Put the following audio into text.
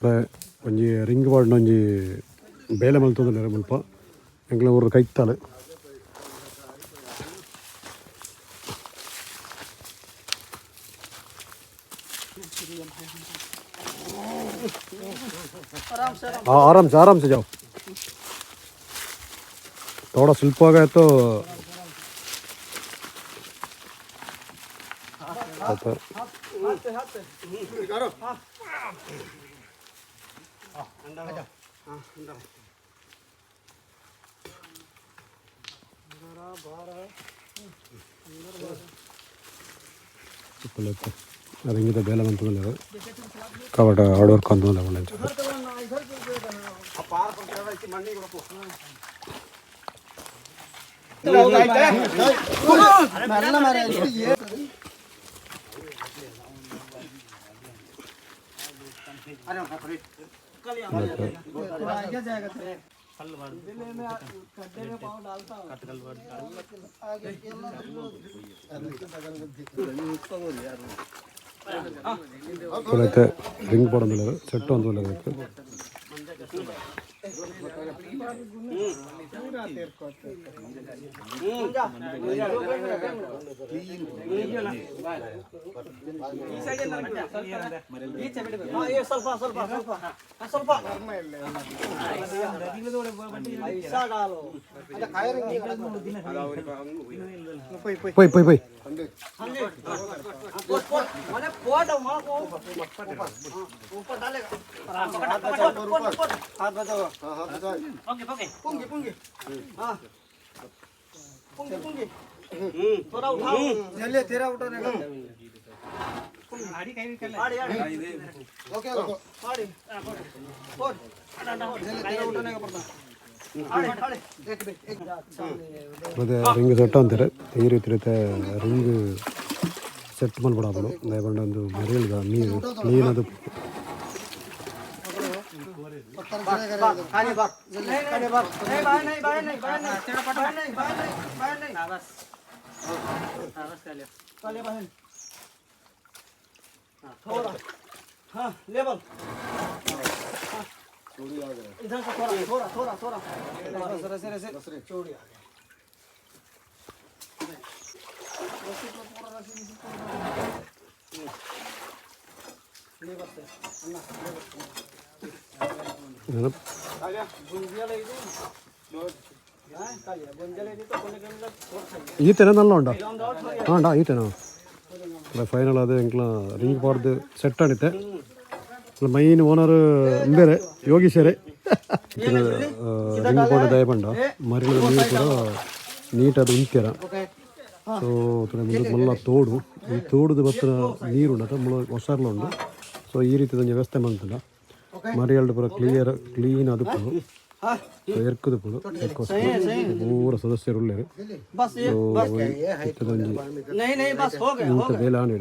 ಒಂಜಿ ರಿಂಗ್ ಪಾಡ್ನ ಒಂಜಿ ಬೇಲೆ ಮಲ್ತೊಂದುಲ್ಲೆರ್ ಮುಲ್ಪ ಎಂಕ್ಲೆ ಊರು ಕೈತಲ್. हाँ, आराम से, आराम से जाओ। थोड़ा स्लिप हो गया तो ರಿಂಗಿದ ಬೇಲೆ ಮಂತೊಂದುಲ್ಲೆರ್ ಕವಟ ಹಾರ್ಡ್ ವರ್ಕ್ ಅಂತೊಂದುಲ್ಲೆರ್. ಇತ್ತೆ ರಿಂಗ್ ಪಾಡೊಂದುಲ್ಲೆರ್, ಸೆಟ್ ಒಂದುಲ್ಲೆರ್ ಅದಕ್ಕೆ. ಸ್ವಲ್ಪ ಸ್ವಲ್ಪ ಸ್ವಲ್ಪ ಸ್ವಲ್ಪ ऐसा डालो। ಪೋಯ್ ಪೋಯ್ ಪೋಯ್. मैंने पोट ऊपर डालेगा। हाथ बचाओ, हाथ बचाओ। पुंगी पुंगी, हाँ, पुंगी पुंगी, थोड़ा उठाओ। चलिए, तेरा उठाने का। आड़ी आड़ी, ओके, आड़ी और तेरा उठाने का पड़ता। आड़ी आड़ी, एक एक। ಮತ್ತೆ ರಿಂಗ್ ಸೆಟ್ ಅಂತಾರೆ. ಈ ರೀತಿ ರೀತಿ ರಿಂಗ್ ಸೆಟ್ ಮಲ್ಪಡಾಪುಂಡು. ದಾಯೆ ಪಂಡ ಒಂದು ಮರಿಯಲ್ದ ನೀರು ಕ್ಲೀನ್ ಅದು. खाने बार, खाने बार। नहीं भाई, नहीं भाई, नहीं भाई, नहीं भाई, नहीं भाई, नहीं भाई, नहीं। बस बस, कर लिया, कर लिया बहन। थोड़ा, हाँ, लेवल इधर से थोड़ा थोड़ा थोड़ा थोड़ा। रस्सी रस्सी, चूड़ी आ गया। रस्सी पर पूरा रस्सी लेबर से अन्ना लेबर से। गुंजिया ले दो। ಈತೆನ ನಲ್ಲ ಉಂಡ ಹಾಂಡ ಈತೆನ. ಫೈನಲ್ ಅದು ಎಂಕ್ಲ ರಿಂಗ್ ಪಾಡ್ದು ಸೆಟ್ ಆಡಿತ್ತೆ. ಮೈನ್ ಓನರ್ ಬೇರೆ ಯೋಗೀಶರೇ. ರಿಂಗ್ ಪಾಡ ದಯ ಪಂಡ ಮರಿಲ ನೀರು ಪೂರ ನೀಟ್ ಅದು ಉಂತ್ಯರ. ಸೊ ಮುಂದೆ ಮಲ್ಲ ತೋಡು, ಈ ತೋಡುದ ಬತ್ತಿನ ನೀರು ಉಂಡತ ಮುಳ ಒಸರ್ಲ ಉಂಡು. ಸೊ ಈ ರೀತಿದ ಒಂಜಿ ವ್ಯವಸ್ಥೆ ಮಲ್ತುಂಡ ಮರಿಯಲ್ಡ್ ಪೂರ ಕ್ಲಿಯರ್ ಕ್ಲೀನ್ ಆದುಪ್ಪುಂಡು. ಸೊ ಎರ್ಕುದುಪ್ಪುಂಡು. ಪೂರ ಸದಸ್ಯರು ಉಲ್ಲೆರ್. बस ये ಸೊ ಇತ್ತದೊಂಜಿ नहीं नहीं, बस हो गया। ಇಂತ ಬೇಲೆ ಆಂಡ್.